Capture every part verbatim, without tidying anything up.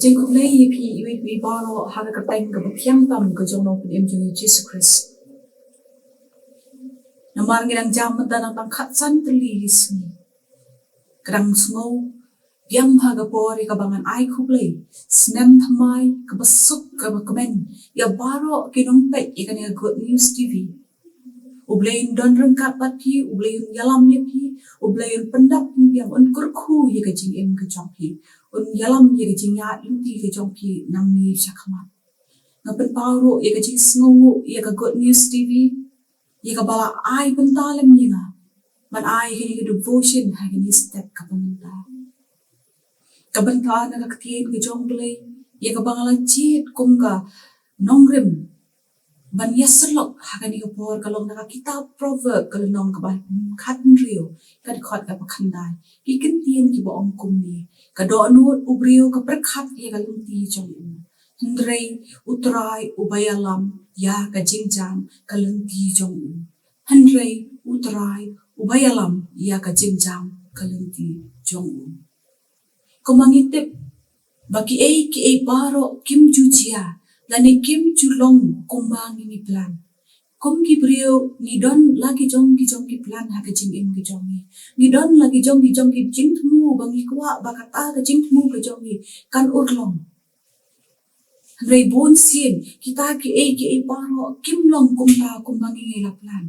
Jingkhublei ïa phi iwei pa iwei baroh ha ka kyrteng kaba thiang tam ka jong u Nongpynim jong ngi Jisu Khrist. Namar ngi dang jam mynta nangta khatsan tylli ki sngi. Ka dang sngew biang ha ka por ïa kaba ngan ai khublei, snem thymmai kaba suk kaba kmen ïa baroh ki nongpeit ïa kane ka Good News T V. U Blei un don ryngkat bad phi, U Blei un ïalam ïa phi, U Blei un pyndap pynbiang, un kyrkhu ïa ka jingim ka jong phi, un ïalam ïa ka jingïaid lynti ka jong phi nangne shakhmat. Nga pynpaw ruh ïa ka jingsngewnguh ïa ka Good News T V, ïa kaba la ai bynta lem ïa nga ban ai kane ka devotion ha kane ka step kaba mynta. Ka bynta na ka ktien ka jong U Blei ïa kaba nga la jied kum ka nongrim ban ïasyllok ha kane ka por ka long na ka kitab Proverb ka lynnong kaba khathynriew, ka dkhot kaba khyndai. Ki kyntien kiba ong kumne: Ka dohnud u briew ka pyrkhat ïa ka lynti jong u, hynrei U Trai uba ïalam ïa ka jingjam ka lynti jong u. Hynrei U Trai uba ïalam ïa ka jingjam ka lynti jong u. Kumba ngi tip ba kiei kiei baroh kim ju jia lane kim ju long kumba ngi ngi plan. Kum ki briew ngi don la ki jong ki jong ki plan ha ka jingim ka jong ngi. Ngi don la ki jong ki jong ki jingthmu ba ngi kwah ba kata ka jingthmu ka jong ngi kan urlong. Hynrei bun sien kita kiei kiei baroh kim long kumta kumba ngi ngi la plan.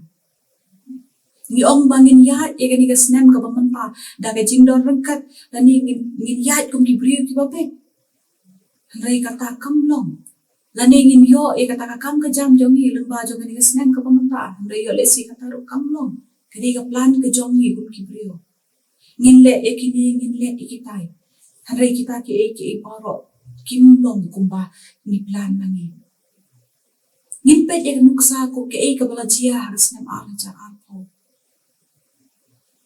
Ngi ong ba ngin ïaid ïa kane ka snem kaba mynta da ka jingdon ryngkat lane ngin, ngin ïaid kum ki briew kiba beit. Hynrei kata kam long. Lane ngin ïoh ïa kata ka kam ka jam jong ngi lyngba jong kane ka snem kaba mynta, hynrei ïoh lehse kata ruh kam long. Ka dei ka plan ka jong ngi kum ki briew. Ngin leh ïa kine, ngin leh ïa kitai. Hynrei kita kiei kiei baroh kim long kumba ngi plan ma ngi. Ngin peit ïa ka nuksa ko kaei kaba la jia ha ka snem ar hajar arphew.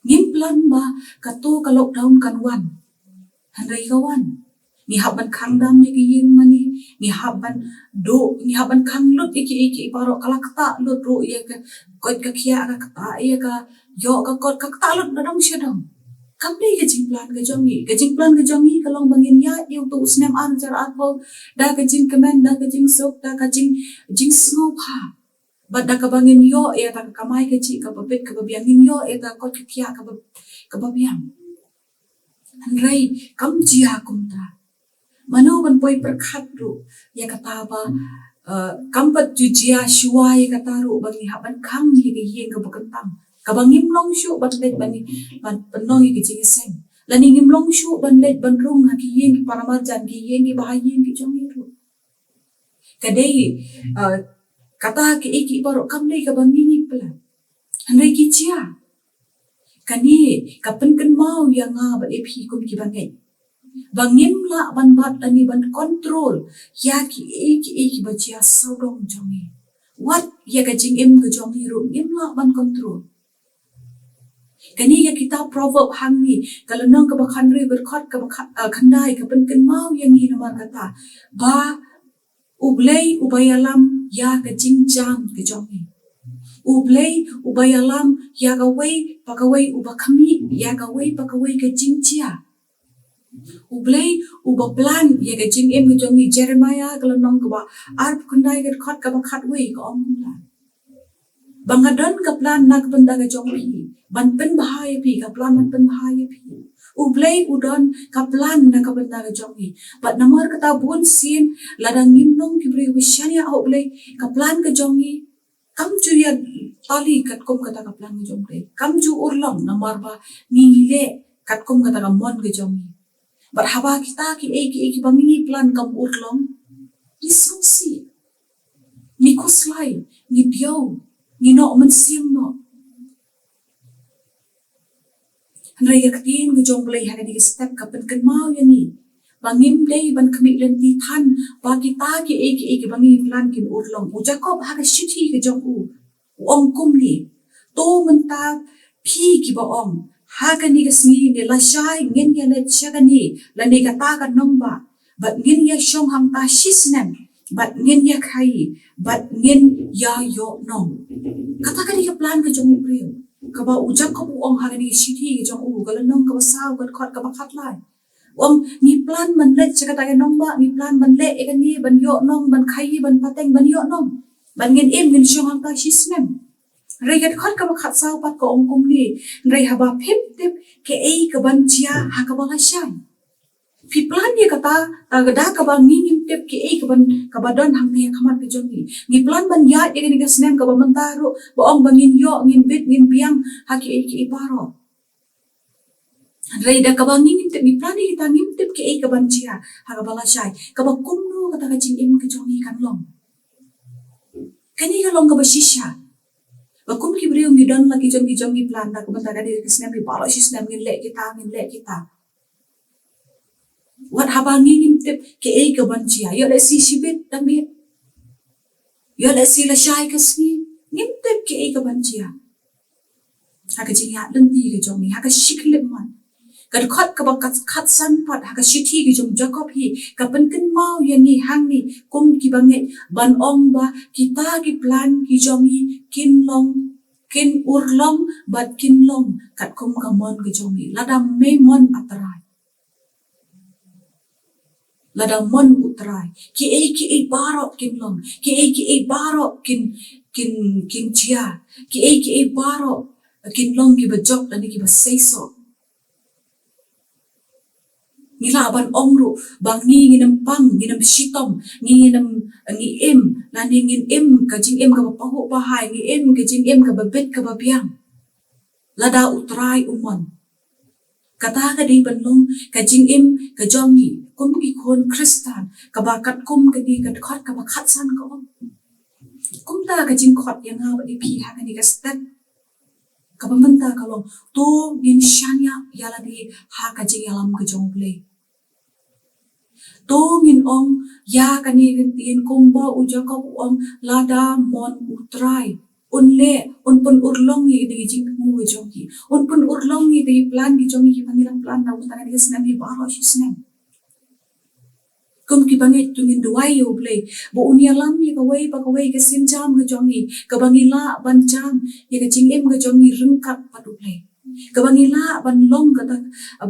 Ngim plan ba kato ka lockdown kan wan. Hynrei ka wan. Ngi hap ban khang dam ïa ka ïing mane, ngi hap ban duh, ngi hap ban khang lut ïa kiei kiei baroh, ka la ktah lut ruh ïa ka koit ka khiah, ka ktah ïa ka ïoh ka kot, ka ktah lut na dong sha dong. Kam dei ka jingplan ka jong ngi. Ka jingplan ka jong ngi ka long ba ngin ïaid ïa uto u snem ar hajar arphew da ka jingkmen, da ka jingsuk, da ka jing, jingsngewbha. Bad da kaba ngin ïoh ïa kata ka kamai kajih kaba bit kaba biang, ngin ïoh ïa kata ka koit ka khiah kaba, kaba biang. Hynrei kam jia kumta. Mano ban poi pyrkhat ruh ïa kata ba, eh, kam pat ju jia shuwa ïa kata ruh ba ngi hap ban khang ïa ka ïing kaba kyntang, kaba ngim long shuh ban leit ban, ban pynlong ïa ka jingïaseng. Lane ngim long shuh ban leit ban rung ha ki ïing ki paramarjan, ki ïing kiba ha ïing ki jong ngi ruh. Ka dei, eh, kata kiei kiei baroh kam dei kaba ngi ngi plan. Hynrei ki jia. Kane ka pynkynmaw ïa nga bad ïa phi kum kiba ngeit ba ngim lah ban bat lane ban control ïa kiei kiei kiba jia sawdong jong ngi. Wat ïa ka jingim ka jong ngi ruh ngim lah ban control. Kane ka kitab Proverb hangne, ka lynnong kaba khathynriew, ka dkhot kaba kha-, ah, khyndai, ka pynkynmaw ïa ngi namar kata ba U Blei uba ïalam ïa ka jingjam ka jong ngi. U Blei uba ïalam ïa kawei pa kawei, uba khmih ïa kawei pa kawei ka jingjia. U Blei uba plan ïa ka jingim ka jong ngi. Jeremiah ka lynnong kaba arphew khyndai, ka dkhot kaba khatwei, ka ong kumta: Ba nga don ka plan na ka bynta ka jong phi, ban pynbha ïa phi, ka plan ban pynbha ïa phi. U Blei u don ka plan na ka bynta ka jong ngi. Bad namar kata bun sien lada ngim long ki briew ba shaniah ha U Blei, ka plan ka jong ngi kam ju ïa tali katkum kata ka plan ka jong U Blei. Kam ju urlong namar ba ngi ngi leh katkum kata ka mon ka jong ngi. Bad haba kita kiei kiei kiba ngi ngi plan kam urlong, ngi sngewsih, ngi khuslai, ngi diaw, ngi noh mynsiem noh. Hynrei ka ktien ka jong U Blei ha kane ka step ka pynkynmaw ïa ngi ba ngim dei ban khmih lynti than ba kita kiei kiei kiba ngi plan kin urlong. U Jakob ha ka shithi ka jong u, u ong kumne: To mynta phi kiba ong, ha kane ka sngi ne lashai ngin ïa leit sha kane lane kata ka nongbah, bad ngin ïa shong hangta shi snem, bad ngin ïa khaii, bad ngin ïa ïoh nong. Kata ka dei ka plan ka jong u briew, kaba u Jakob u ong ha kane ka shithi ka jong u, ka lynnong kaba saw, ka dkhot kaba khatlai. Ong ngi plan ban leit sha kata ka nongbah, ngi plan ban leh ïa kane, ban ïoh nong, ban khaii, ban pateng, ban ïoh nong, ban ngin im, ngin shong hangta shi snem. Hynrei ka dkhot kaba khatsaw pat ka ong kumne: Hynrei haba phim tip kaei kaban jia ha kaba lashai. Phi plan ïa kata, ta ka da kaba ngi ngim tip kaei kaban, kaba don hangta ha khmat ka jong ngi. Ngi plan ban ïaid ïa kane ka snem kaba mynta ruh, ba ong ba ngin ïoh, ngin bit, ngin biang ha kiei kiei baroh. Hynrei da kaba ngi ngim tip, ngi plan ïa kita, ngim tip kaei kaban jia ha kaba lashai. Kaba kumno kata ka jingim ka jong ngi kan long? Kane ka long kaba shisha. Ba kum ki briew ngi don la ki jong ki jong ngi plan da ka bynta kane ka snem, baroh shi snem ngin leh kita, ngin leh kita. Wat haba ngi ngim tip kaei kaban jia, ïoh lehse shibit dang ïa, ïoh lehse lashai ka sngi, ngim tip kaei kaban jia. Ha ka jingïaid lynti ka jong ngi, ha ka shi khyllipmat. Ka dkhot kaba khat, khatsan pat, ha ka shithi ka jong Jakob hi, ka pynkynmaw ïa ngi hangne kum ki bangeit, ban ong ba kita ki plan ki jong ngi kin long, kin urlong bad kin long katkum ka mon ka jong ngi. Lada me mon, A Trai. Lada mon U Trai, kiei kiei baroh kin long, kiei kiei baroh kin, kin, kin jia, kiei kiei baroh kin long kiba jop lane kiba seisoh. Ngi lah ban ong ruh ba ngi ngin ym pang, ngin ym shitom, ngi ngin ym, ngi im, lane ngin im ka jingim kaba pahuh pahai, ngi im ka jingim kaba bit kaba biang. Lada U Trai u mon, kata ka dei ban long ka jingim ka jong ngi kum ki khun Khristan, kaba katkum kane ka dkhot kaba khatsan ka ong. Kumta ka jingkhot ïa nga bad ïa phi ha kane ka step kaba mynta ka long: To ngin shaniah ïa lade ha ka jingïalam ka jong U Blei. To ngin ong ïa kane ka ktien kumba u Jakob u ong: Lada mon U Trai, un leh, un pynurlong ïa kine ki jingthmu ki jong ngi, un pynurlong ïa kine ki plan ki jong ngi kiba ngi la plan na ka bynta kane ka snem, ïa baroh shi snem. Kum ki bangeit to ngin duwai ïa U Blei ba un ïalam ïa kawei pa kawei ka sienjam ka jong ngi, kaba ngi lah ban jam ïa ka jingim ka jong ngi ryngkat bad U Blei. Kaba ngi lah ban long kata,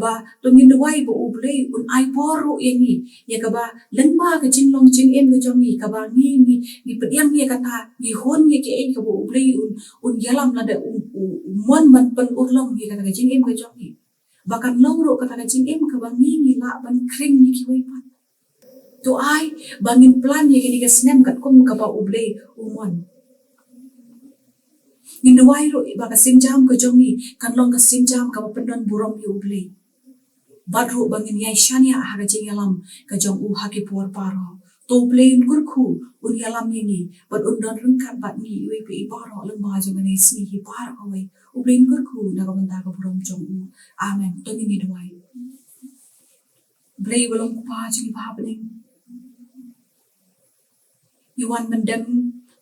ba to ngin duwai ba U Blei un ai bor ruh ïa ngi, ïa kaba lyngba ka jinglong jingim ka jong ngi, kaba ngi, ngi, ngi pdiang ïa kata, ngi hun ïa kaei kaba U Blei un, un ïalam, lada u, u, u mon ban pynurlong ïa kata ka jingim ka jong ngi. Ba kan long ruh kata ka jingim kaba ngi, ngi lah ban khring ïa kiwei pat. To ai ba ngin plan ïa kane ka snem katkum kaba U Blei u mon. Ngin duwai ruh ba ka sienjam ka jong ngi kan long ka sienjam kaba pyndon burom ïa U Blei. Bad ruh ba ngin ïai shaniah ha ka jingïalam ka jong u ha ki por baroh. To U Blei un kyrkhu, un ïalam ïa ngi bad un don ryngkat bad ngi iwei pa iwei baroh lyngba jong kane ka sngi hi baroh kawei. U Blei un kyrkhu na ka bynta ka burom jong u. Amen. To ngin ïa duwai. Blei ba long Kpa jong ngi ba ha bneng, ngi wan myndem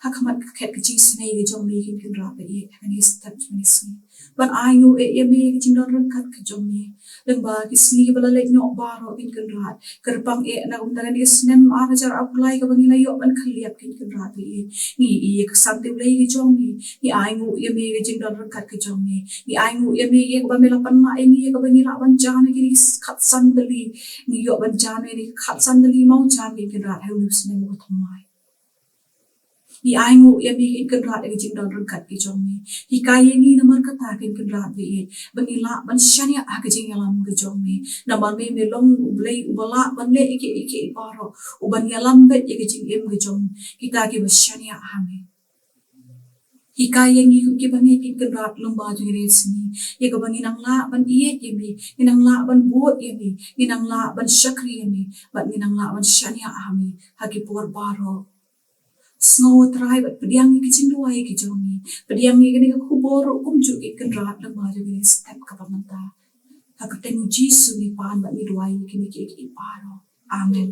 ha khmat ka khet ka jingisynei ka jong me, ko Kynrad ba ïeit, ha kane ka step jong kane ka sngi, ban ainguh ïa me ka jingdon ryngkat ka jong me lyngba ki sngi ba la leit noh baroh, ko Kynrad. Kyrpang eh na ka bynta kane ka snem ar hajar arphew lai kaba ngi la ïoh ban khlieh, ko Kynrad ba ïeit. Ngi ïa ka san te Blei ka jong me, ngi ainguh ïa me ka jingdon ryngkat ka jong me. Ngi ainguh ïa me ïa kaba me la pynlah ïa ngi, ïa kaba ngi lah ban jam ïa kine ki khatsan tylli. Ngi ïoh ban jam ïa kine ki khatsan tylli mawjam, ko Kynrad, ha une u snem uba thymmai. Ngi ainguh ïa me, ko Kynrad, ïa ka jingdon ryngkat ka jong me. Hikai ïa ngi namar kata, ko Kynrad ba ïeit, ba ngi lah ban shaniah ha ka jingïalam ka jong me. Namar me, me long U Blei uba lah ban leh ïa kiei kiei baroh, uban ïalam beit ïa ka jingim ka jong kita kiba shaniah ha me. Hikai ïa ngi kum ki bangeit, ko Kynrad, lyngba jong kane ka sngi, ïa kaba ngin nang lah ban ïeit ïa me, ngin nang lah ban bud ïa me, ngin nang lah ban shakri ïa me, bad ngin nang lah ban shaniah ha me ha ki por baroh. Sngew, A Trai, bad pdiang ïa ki jingduwai ki jong ngi. Pdiang ïa kane ka khubor ruh kumjuh, ko Kynrad, lyngba jong kane ka step kaba mynta. Ha ka kyrteng U Jisu ngi pan bad ngi duwai ïa kine kiei kiei baroh. Amen.